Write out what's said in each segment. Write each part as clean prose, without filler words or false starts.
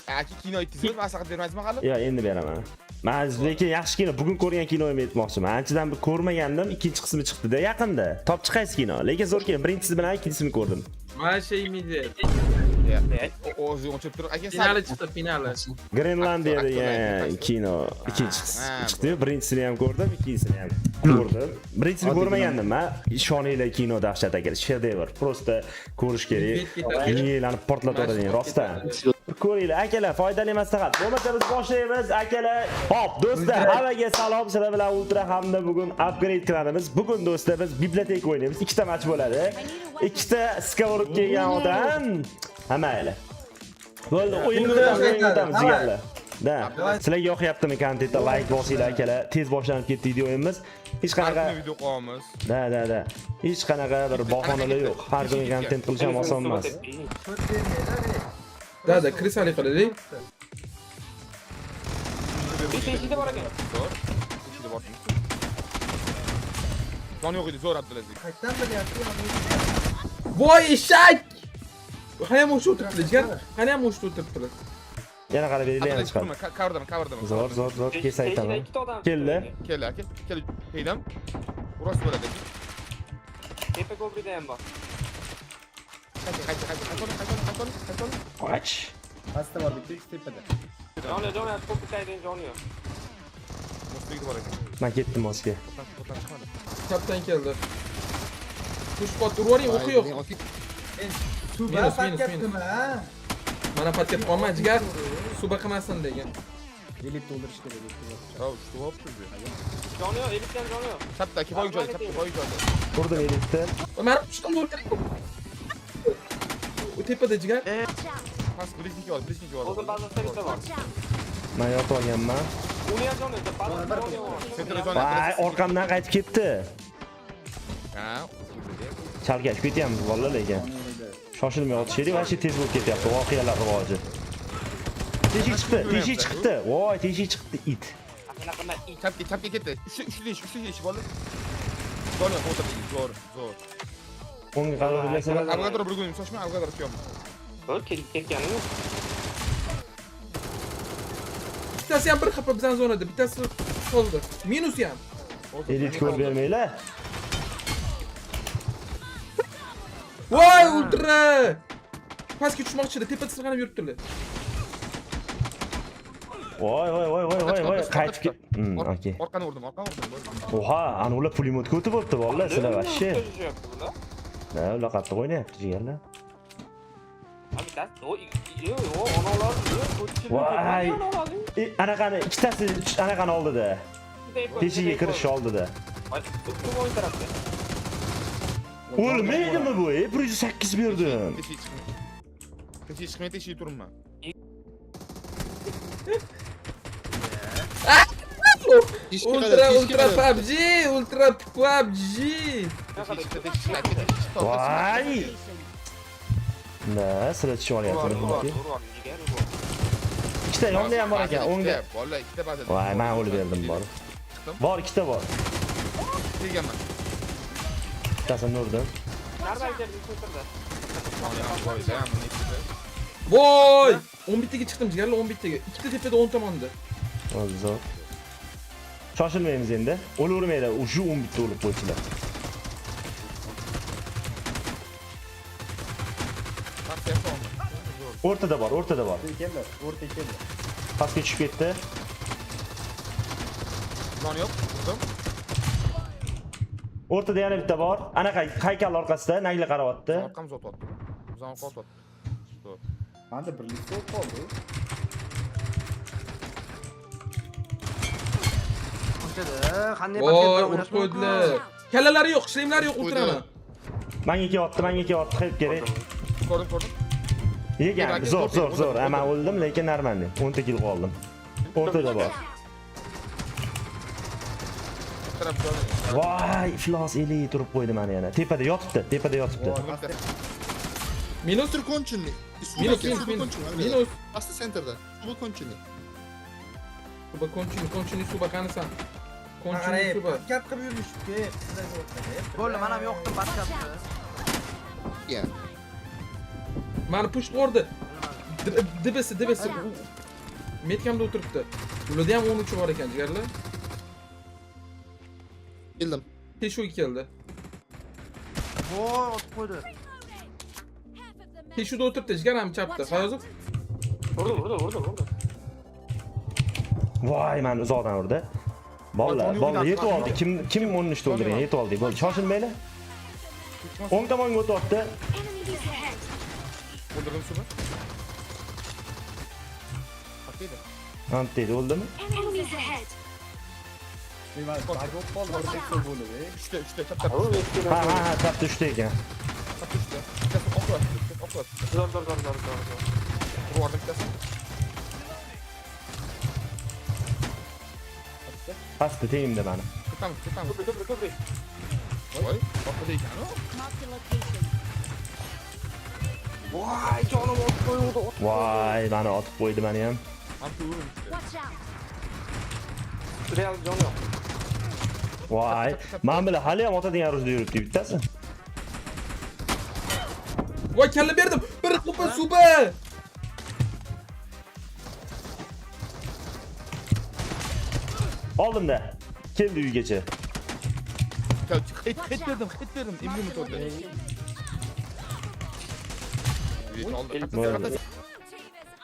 Aka, kino aytdingizmi? Maslahat bermaysizmi hali? Yo, endi beraman. Men lekin yaxshi kino, bugun ko'rgan kinoimni aytmoqchiman. Anchadan bir ko'rmagandim, ikkinchi qismi chiqdi-da yaqinda. Top chiqaysiz kino, lekin zo'r kino. Birinchisini bilan ikkinchisini ko'rdim. Masha и Медведь. O'zi o'chirib turib, aka, Finali chiqdi, finali. Grenlandiya Aktyor, degan aktyor. kino ikkinchi qismi Ha, chiqdi-yu, birinchisini ham ko'rdim, ikkinchisini ham ko'rdim. Birinchisini ko'rmagandim men. Ishoninglar, kino dahshat aka, shedevr. Просто ko'rish kerak. Medved ketadi. Miyanglarni portlatadigan, rostdan. Ko'ringlar, akalar, foydali maslahat. Bo'lmasa biz boshlaymiz, akalar. Hop, do'stlar, hammaga salom. Sizlar bilan Ultra hamda bugun upgrade qilamiz. Bugun do'stlar biz biblioteka o'ynaymiz. Ikkita match bo'ladi. Ikkita ska urib kelgan odam. Ha, mayli. Bo'ldi, o'yinga o'tamiz, o'yinga o'tamiz, jigarlar. Da. Sizlarga yoqyaptimi kontentda like bosinglar akalar. Tez boshlanib ketdi videomiz. Hech Har qanaqa kuni video qo'yamiz. Da, da, da. Hech qanaqa bir bahonalar yo'q. Har kuni kontent qilish ham oson emas. Да, да, krisali qilaylik. Bitta eshikda bor ekan. Zo'r. Ichida bor. Jon yo'q edi, zo'r Abdulaziz. Qayerdan bilyapti? Voy eshak! Hali ham o'sha o'tiribdilar, jigar. Hali ham o'sha o'tiribdilar. Yana qarab beringlar, yana Abdulaziz, chiqadi. turma, coverdaman, coverdaman. Zo'r, zo'r, zo'r. Kelsa Eshikda aytaman. ikkita odam. Keldi. Kel aka, kel. Heydam. Rost bo'ladi aka. Tepa ko'prikda ham bor. Qayta, qayta, qayta, qayta, qayta, qayta, qayta. Och. Pastda bor bitta, ikki tepada. Joni yo'q, joni yo'q, ko'prikda joni yo'q. Mostligida bor ekan. Men ketdim Moskva. O'tdan chiqmadi. Chapdan keldi. Pushqot urib yuboring, o'qi yo'q. Suba Minus, minus, paketdimi, ha? Mana patga qolma, jigar. Suba qilmasin degan. Elitni o'ldirish kerak, elitni. Yo'q, uchta bo'libdi. Joni yo'q, elitdan joni yo'q. Chapda aka, boy joyda, chapda boy joyda. Urdim elitni. Mana pushqimni o'ldiring. U tepada jigar. Pas, blizniki ol, blizniki ol. O'zim bazasida bitta bor. Men yotib olganman. Uni ham joni yo'q, bazasida joni yo'q. Sentra joni. Voy, orqamdan qaytib ketdi. Ha, Chalkashib ketyapmiz bolalar lekin. Shoshilmay otish kerak, вообще tez bo'lib ketyapti voqealar rivoji. Teshik chiqdi, teshik chiqdi. Voy, teshik chiqdi it. Anaqa qilma, it. Chapga, chapga ketdi. Uchta, uchta ish, uchta ish bo'ldi. Zo'r, o'tirdi, zo'r, zo'r. O'ngga qarab bilasizlar. Avgador bir kun shoshma, avgador kuyapman. Bo'ldi, ketgani yo'q. Bittasi ham bir xapa bizning zonada, bittasi qoldi. Minus ham. Elit ko'rib bermanglar. Voy, ultra! Pastga tushmoqchi edi, tepada sirg'anib yuribdilar. Voy, voy, voy, voy, voy, voy, qaytib ket. Okey. Orqani urdim, orqani urdim. Bo'ldi. Oha, ana ular pulemyotga o'tib o'tdi bolalar, sizlar вообще. Tushyapti bular. Da, ular qattiq o'ynayapti jigarlar. Ha, bittasi, o, yo'q, yo'q, onalar, yo'q, o'tishib Voy. onalar. Anaqani ikkitasi anaqani oldida. Teshiga kirish oldida. Voy, o'ng tarafda. O'lmaydimi bu? 108 berdim. Teshik chiqmaydi. Teshik chiqmaydi, teshik turibman. Ultra, ultra PUBG, ultra PUBG. Teshik chiqdi, teshik chiqdi, aka, teshik chiqdi. Voy! Da, sizlar tushib olyapti. Ikkita yonda ham bor ekan, o'ngda. Bolalar, ikkita bazada. Voy, men o'lib berdim bor. Bor, ikkita bor. Teganman. Bittasini urdim. Normal keldi, o'tirdi. Voy! 11 taga chiqdim, jigarlar, 11 taga. Ikkita tepada o'ng tomonda. O'zi zo'r. Shoshilmaymiz endi. O'lavermanglar, shu 11 ta o'lib qo'ychilar. O'rtada bor, o'rtada bor. Keldi, o'rtaga keldi. Pastga tushib ketdi. Jon yo'q, urdim. O'rtada yana bitta bor. Anaqa haykal orqasida nagla qarayapti. Orqamiz otyapti. Bizani orqa otyapti. Zo'r. Manda bir list bo'lib qoldi. Qanday Voy, urib qo'ydilar. Kallalari yo'q, shlemlari yo'q, ultrani. Menga kelyapti, menga kelyapti, help kerak. Ko'rdim, ko'rdim. Yegan, zo'r, zo'r, zo'r. Ha, men o'ldim, lekin normalniy. 10 ta kill qoldim. O'rtada bor. Taraf joni. Voy, iflos eli turib qo'ydi meni yana. Tepada yotibdi, tepada yotibdi. Minus, Центр конченый. minus, minus, minus. Minus. Pastda centerda. Suba konченый. Suba konchini, konchini suba qanisan? Konchini Qarang, suba. pakat qilib yurishibdi. Sizlarga o'tadi. Bo'ldi, men ham yo'qdim podkastni. Ya. Mani push urdi. Debesi, debesi. Metkamda o'tiribdi. Ularda ham 13 bor ekan, jigarlar. Keldim. Teshuvga keldi. Voy, otib qo'ydi. Teshuvda o'tiribdi, jigar ham chapdi. Hayozov. Urdi, urdi, urdi, urdi. Voy, meni uzoqdan urdi. Bolalar, bolalar yetib oldi. Kim kim 13 ta o'ldirgan? Yetib oldik. Bo'ldi, shoshilmanglar. O'ng tomonga o'tyapti. O'ldirdim suvni. Qayerda? Ant deydi, o'ldimi? Nima, bug bo'lib qoldi, o'rta bo'lib, ey. Uchta, uchta, chap chap. Ha, ha, ha, chapda 3 ta ekan. Chap uchta. Bittasi oq yotibdi, bittasi oq yotibdi. Zo'r, zo'r, zo'r, zo'r, zo'r, zo'r. Urib yubordim bittasini. Pastda tengimda mani. Ketamiz, ketamiz. Ko'prik, ko'prik, ko'prik. Voy, orqada ekan u. Voy, jonim otib qo'ydi. Voy, mani otib qo'ydi mani ham. Ham shu urdim uchta. Real jon yo'q. Voy, men bilan hali ham otadigan rujda yuribdi bittasi. Voy, kalla berdim. Bir qupa suba. Oldimda. Keldi uygacha. Hit, hit berdim, hit berdim. Immun o'tdi. Bo'ldi.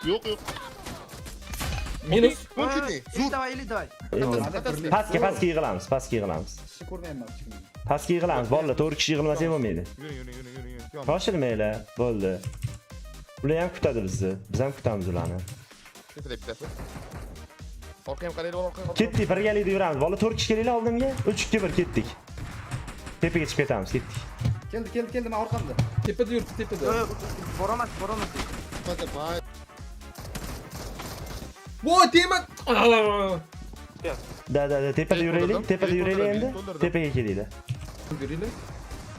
Yo'q, yo'q. Minus. Konченый. Zo'r. Давай, или давай. Endi pastga, pastga yig'ilamiz, pastga yig'ilamiz. Kishi ko'rmayman hech kimni. Pastga yig'ilamiz, bolalar, 4 kishi yig'ilmasa ham bo'lmaydi. Yuring, yuring, yuring, yuring, yuring. Shoshilmanglar, bo'ldi. Ular ham kutadi bizni. Biz ham kutamiz ularni. Tepada bittasi. Orqaga ham qaraylik, orqaga. Ketdik, birgalikda yuramiz. Bola 4 kishi kelinglar oldimga. 3 2 1 ketdik. Tepaga chiqib ketamiz, ketdik. Keldi, keldi, keldi, men orqamda. Tepada yuribdi, tepada. Yo'q, yo'q, boramas, boramas. Tepada, voy. Voy, tegma. Da, da, da, tepada yuraylik, tepada yuraylik endi. Tepaga kelinglar. Yuringlar.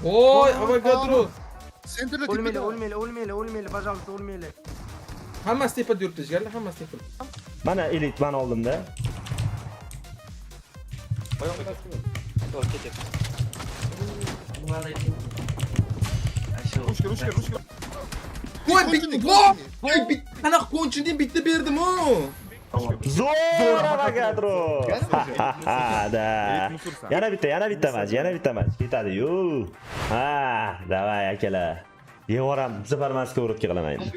Voy, avogadro. Centerda O'lmaylar, tepada. o'lmaylar, o'lmaylar, o'lmaylar, пожалуйста, o'lmaylar. Hammasi tepada yuribdi, jigarlar, hammasi tepada. Mana elit mani oldimda. Zo'r, ketyapti. Rushka, rushka, rushka. Voy, bitta, voy, bitta, qanaqa konchini bitta berdim u. Zo'r avogadro. Ha, da. Yana bitta, yana bitta match, yana bitta match. Ketadi-yu. Ha, давай akalar. Yevoram, bu safar man сковородка qilaman endi.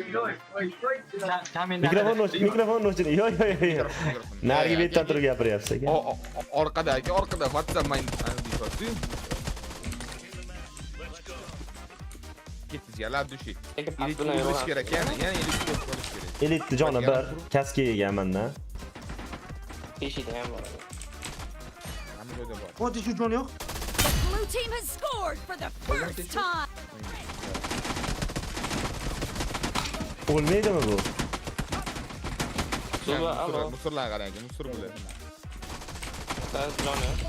Mikrofonni o'chir, mikrofonni o'chir. Yo'q, yo'q, yo'q. Narigi betdan turib gapiryapsiz aka. Orqada aka, orqada WhatsApp main deyapti. Ketdi, jigarlar dushi. Lekin past Elit bilan o'ldirish yuraveramiz. kerak, yana, yana elit o'ldirish kerak. Elitni joni bir, kaska yegan mendan. Teshikda ham bor. Hamma joyda bor. Voy, shu jon yo'q. Blue team has scored for the first time. O'lmaydimi bu? Suba, alo. Musorlarga qarang aka, musor bular. Joni yo'q.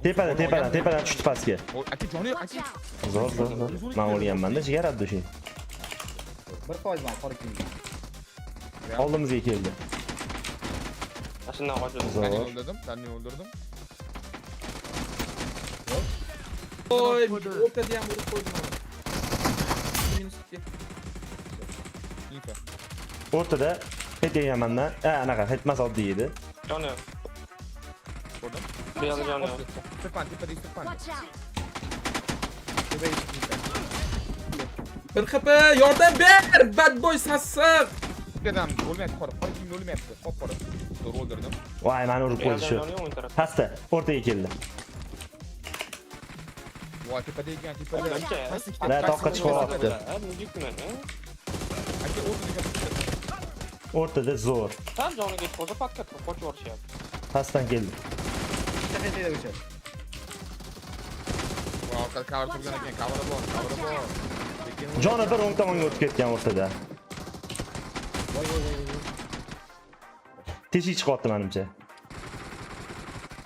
Tepadan, tepadan, tepadan tushdi pastga. Oy, aka joni yo'q, Watch aka. out. Zo'r, zo'r, zo'r. Men o'lganman-da, jigar abdushin. 1% man qora kiyimda. Oldimizga keldi. Shundan qochib. Zo'r. Danni o'ldirdim, Danni o'ldirdim. Voy, o'rtada ham urib qo'ydim. Minus 2. Info. O'rtada hit yegan mendan. Ha, anaqa hit emas, oddiy edi. Joni yo'q. Ko'rdim. Real joni yo'q. Tepan, tepada tepan. Watch out. Tepaga chiqdi. Bir HP, yordam ber, bad boy sassiq. Bittadan o'lmayapti, qora. Qora kiyimda o'lmayapti, qop qora. To'g'ri o'ldirdim. Voy, meni urib Real qo'ydi shu. joni yo'q o'ng tarafda. Pastda, o'rtaga keldi. Voy, tepada ekan, tepada. Aka. Pastda ikkita. La, toqqa chiqyapti. Mujikmi? Aka o'rtada katta. O'rtada zo'r. Sal joniga yetib qolsa patga turib qochib yuborishyapti. Pastdan keldi. Bitta hit edi o'sha. Voy, orqada cover turgan ekan, cover bor, cover bor. Lekin Joni bir o'ng tomonga o'tib ketgan o'rtada. Voy, voy, voy, voy. Teshik chiqyapti menimcha.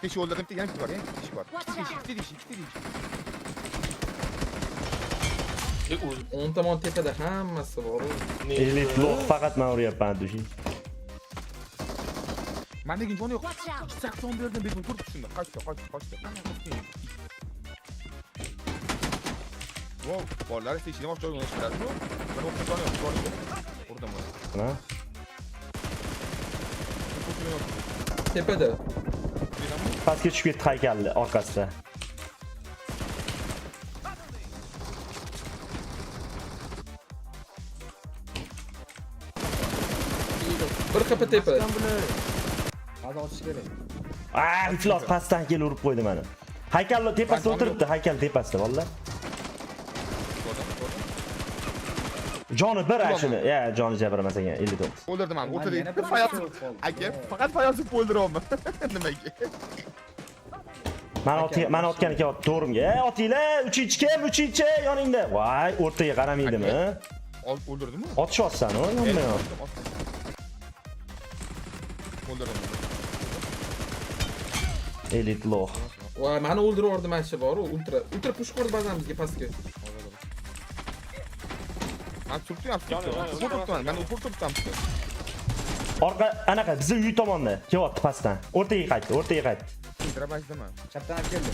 Teshik o'ldirdim, bitta yana bitta bor, yana bitta teshik bor. Watch Ikkita teshik, out. ikkita teshik, ikkita teshik. O'ng tomon tepada hammasi bor. Elit lo'q faqat men uryapman abdushin. Manda joni yo'q. Watch out. 80 berdim, berdim, turib tushdim. Qochdi, qochdi, qochdi. Wow, bolalar teshikni ochib joyga o'ynashtiradi. Bir o'qqa joni yo'q, joni yo'q. Urdim uni. Ha? Tepada. Pastga tushib ketdi haykalni orqasida. Bir HP tepa. Hozir ochish kerak. Ah, iflos pastdan kelib urib qo'ydi meni. Haykalni tepasida o'tiribdi, haykal tepasida valla. Joni bir ashuni. Ya, joni jabr emas ekan, 59. O'ldirdim ham, o'rtada Yana bir fayoz. o'lib qoldi. Aka, faqat fayozib o'ldiryapman. Nimaga? Mani otgani kelyapti to'g'rimga. E, otinglar, 3-chi kim? 3-chi yoningda. Voy, o'rtaga qaramaydimi? O'ldirdimmi? Otishyapsan, o, yonma yon. O'ldirdim. Elit loh. Voy, meni o'ldirib yubordi mana shu bor, ultra. Ultra push qildi bazamizga pastga. Men turibdi, ham turibdi. Turibdi, men o'pib turibdi. Orqa anaqa bizni uy tomonda kelyapti pastdan. O'rtaga qaytdi, o'rtaga qaytdi. Drabajdaman. Chapdan olib keldi.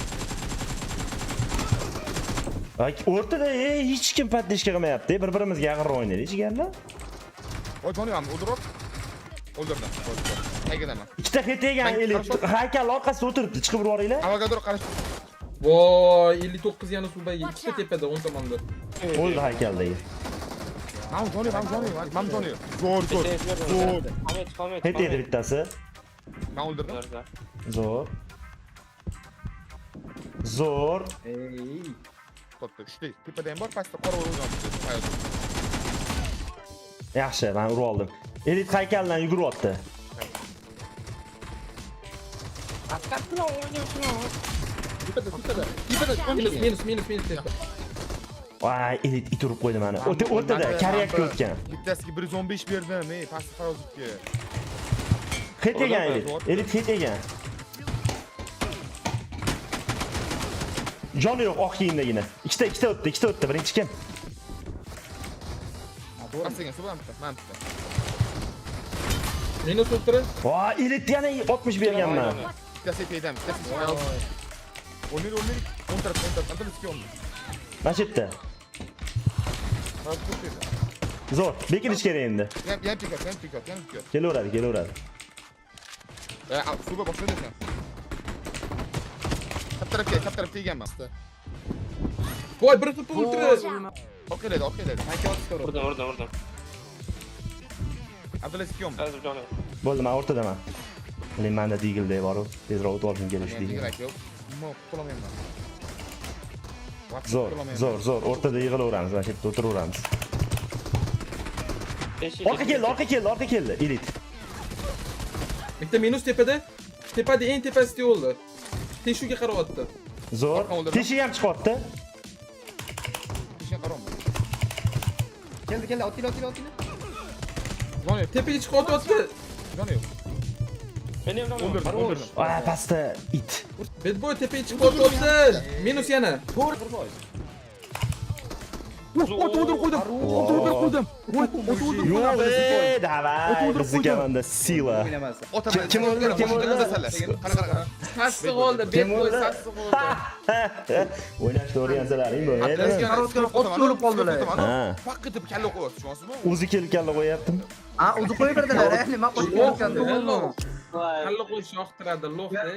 Ay, o'rtada hech kim поддержка qilmayapti. Bir-birimizga yaqinroq o'ynaylik, jigarlar. Voy, joni ham o'ldirib. O'ldirdim. Qayerdaman? Ikkita hit yegan elit. Haykal orqasida o'tiribdi, chiqib urib yuboringlar. Avogadro qarash. Voy, 59 yana subaga ikkita tepada o'ng tomonda. O'ldi haykaldagi. Mam joni, mam joni, mam joni. Zo'r, zo'r. Zo'r. Qolmaydi, Hit yedi bittasi. Men o'ldirdim. Zo'r. Zo'r. Ey. To'pda 3 tepada ham bor, pastda qora o'rgan. Yaxshi, men urib oldim. Elit haykaldan yuguryapti. Asqar bilan o'ynayapsan. Tepada, tepada. Tepada. Minus, minus, minus, minus tepa. Voy, elit it urib qo'ydi meni. O'ta o'rtada karyakka o'tgan. Bittasiga 115 berdim, ey, pastda Fayozovga. Hit yegan elit. Elit hit yegan. Joni yo'q oq kiyimdagina. Ikkita o'tdi, ikkita o'tdi. Birinchi kim? Pastga suv ham bitta, men bitta. Minus ultra. Voy, elit yana 60 berganman. Bittasi peydam, bittasi Fayoz. O'lmaydi, o'lmaydi. O'ng taraf, o'ng taraf, Abdulaziz o'ldi. Mana shu yerda. Zo'r, bekinish kerak endi. Ham pikat, ham pikat, ham pikat. Kelaveradi, kelaveradi. Suvga boshla desa. Chap tarafga, chap tarafga yeganman. Voy, bir HP ultra. Orqalaydi, orqalaydi. Aka otishga urdi. Urdim, urdim, urdim. Abdulaziz oldi. Azib joni. Bo'ldi, men o'rtadaman. Lekin menda Deagle bor, tezroq o'tib olishim kerak shu Deagle. Kerak yo'q. Nima qutulamayman. Zo'r, zo'r, zo'r. O'rtada yig'ilaveramiz, mana shu yerda o'tiraveramiz. Orqa keldi, orqa keldi, orqa keldi. Elit. Bitta minus tepada. Tepada eng tepasida o'ldi. Teshuvga qarayapti. Zo'r. Teshik ham chiqyapti. Teshikka qarayapman. Keldi, keldi, otinglar, otinglar, otinglar. Joni yo'q. Tepaga chiqyapti. Joni yo'q. Meni ham joni. O'ldirdim, o'ldirdim. Voy, pastda it. Bad boy tepaga chiqyapti. Minus yana. 1%. O't o'ldirib qo'ydim. O't o'ldirib qo'ydim. O't o'ldirib Yo'q, qo'ydim. давай, bizni komanda sila. O'ynamas. Kim o'ldi? Kim o'ldi? Qara, qara, qara. Sassiq oldi, Kim bad boy o'ldi? sassiq oldi. O'ynashni o'rgansalaring bo'lmaydimi? O'lib qoldilar. Ha. Faq etib kalla qo'yapsiz, tushunasizmi? O'zi kelib kalla qo'yaptimi? Ha, o'zi qo'yib berdilar, nima qo'yib bergandi. Kalla qo'yish yoqtiradi, lo'q-da.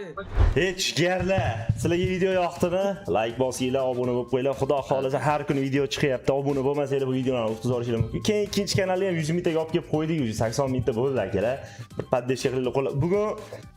Hech jigarlar, sizlarga video yoqdimi? Like bosinglar, obuna bo'lib qo'yinglar. Xudo xolasa har kuni video chiqyapti. Obuna bo'lmasanglar bu videolarni o'tkazib olishinglar mumkin. Keyin ikkinchi kanalda ham 100 mingtaga olib kelib qo'ydik, 180 mingta bo'ldi akalar. Bir поддержка qilinglar, qo'llab. Bugun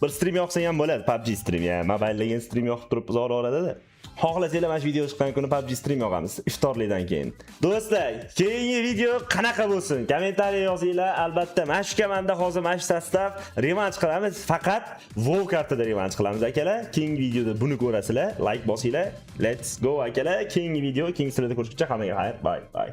bir stream yoqsang ham bo'ladi, PUBG stream ya, mobildagen stream yoqib turib uzoqroq. Xohlasanglar mana shu video chiqqan kuni PUBG stream yoqamiz iftorlikdan keyin. Do'stlar, keyingi video qanaqa bo'lsin? Kommentariy yozinglar. Albatta, mana shu komanda hozir mana shu sostav revansh qilamiz. Faqat WoW kartada revansh qilamiz akalar. Keyingi videoda buni ko'rasizlar. Like bosinglar. Let's go akalar. Keyingi video, keyingi sizlarda ko'rishguncha hammaga xayr. Bye bye.